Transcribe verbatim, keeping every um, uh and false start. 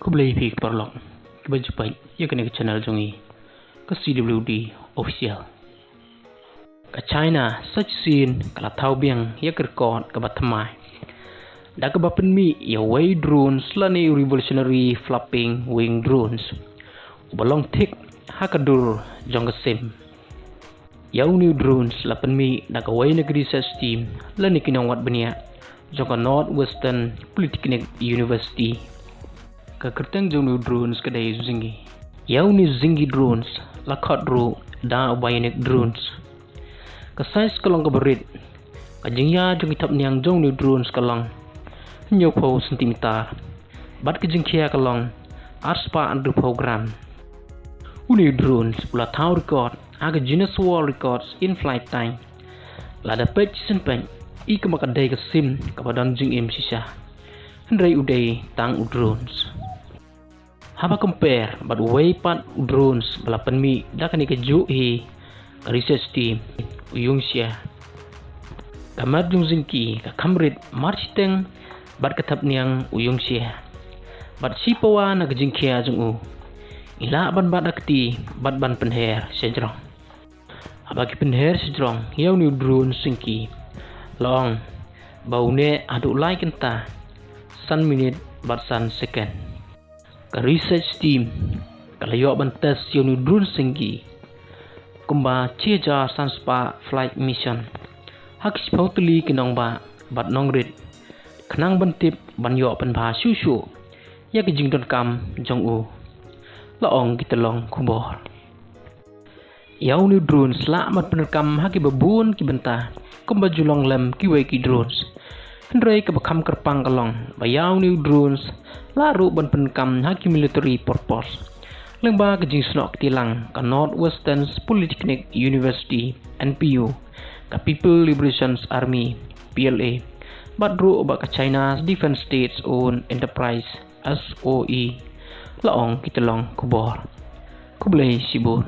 Khublei phi ki paralok kiba ju peit ïa kane ka channel jong ngi, ka C W D Official. Ka China sa shisien ka la thaw biang ïa ka record kaba thymmai da kaba pynmih ïa uwei u drones lane u revolutionary flapping wing drones uba long thik ha ka dur jong ka sim. Ïa une u drones la pynmih da kawei na ka research team lane ki nongwad bniah jong ka Northwestern Polytechnic University. Ka kyrteng jong une u drones ka dei u Zingi. Ïa une u Zingi drones la khot ruh da u bionic drones. Ka size ka long kaba rit, ka jingïar jong ki thapniang jong une u drones ka long hynñiewphew centimeter bad ka jingkhia ka long arspah hynriewphew gram. Une u drones u la thaw record ha ka Guinness World Records in Flight Time. Lada peit shisien peit, i kumba ka dei ka sim kaba don jingim shisha, hynrei u dei tang u drones. Haba compare bad uwei pat u drones ba la pynmih da kane kajuh hi ka research team, u Yongxia, ka met jong u Zingi ka kham rit marshiteng bad ka thapniang u Yongxia bad shi pawa na ka jingkhia jong u. Ngi lah ban bat da ka kti bad ban pynher shajrong. Haba ki pynher shajrong ïa une u drone Zingi, la ong ba u neh haduh lai kynta, san minit bad san second. Ka research team ka la ïoh ban test ïa une u drone Zingi kumba shi hajar san spah flight mission ha ki shiphew tylli ki nongbah bad nongrit, khnang ban tip ban ïoh pynbha shuh shuh ïa ka jingdonkam jong u, la ong ki tyllong khubor. Ïa une u drones lah ban pyndonkam ha kiba bun ki bynta kumba ju long lem kiwei ki drones. Hynrei kaba kham kyrpang ka long ba ïa une u drones lah ruh ban pyndonkam ha ki military purpose. Lyngba ka jingsnoh kti lang ka Northwestern Polytechnic University, N P U, ka People Liberation Army, P L A, bad ruh bad ka China Defense State Owned Enterprise, S O E, la ong ki tyllong khubor. Khublei shibun.